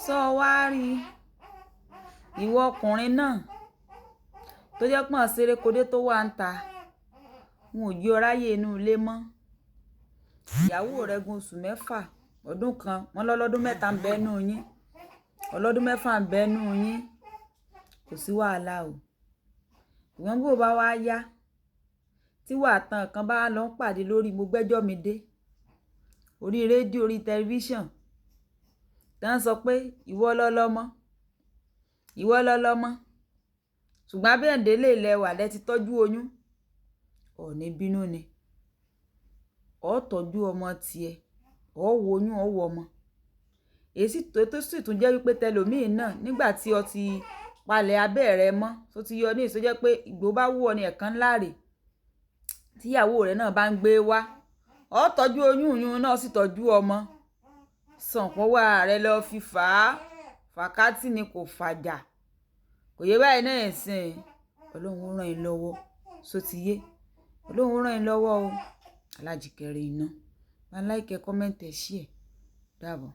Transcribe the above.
Sọ wá rí ìwọ ọkùnrin náà tó jẹ́ pọ́n ṣerékodé tó wà ń ta, wọn ò jí ọ ráyè inú ilé mọ́. Ìyàwó rẹ gun oṣù mẹ́fà, ọdún kan, wọ́n lọ́lọ́dún mẹ́ta ń bẹ nú yín, ọlọ́dún mẹ́fà ń bẹ nú yín, kò sí wàhálà o. Ìwọ́n bó bá wá yá, tí wàá tán kan bá lọ ń pàdé lórí mo gbẹ́jọ́ mi dé, orí rédíò, orí tẹlifíṣàn, tá ń sọ pé ìwọ lọ́lọ́mọ, ìwọ lọ́lọ́mọ, ṣùgbọ́n Abẹ́ǹdé lè lẹ́wà lẹ ti tọ́jú oyún, ò ní bínú ni. Ó tọ́jú ọmọ tiẹ̀, ó wo oyún, ó wo ọmọ. Èyí tó sì tún jẹ́ wípé tẹlòmíì náà nígbà tí ọ ti palẹ̀ abẹ́ rẹ mọ́, tó ti yọ ní ìsọ jẹ́ pé ìgbó bá wú ọ ní ẹ̀kan ńlá rè, tí ìyàwó rẹ náà bá ń gbé wá, ó tọ́jú oyún yún náà sì tọ́jú ọmọ. Sàn pọ́wọ́ ara rẹ lọ fi fà á, fàkátì ni kò fàjà. Kò yé báyìí náà ìsìn. Ọlọ́run ó rán yín lọ́wọ́, só ti yé. Ọlọ́run ó rán yín lọ́wọ́ o. Alájíkẹ́rẹ́ iná. Bá like, comment, share. Dàbọ̀.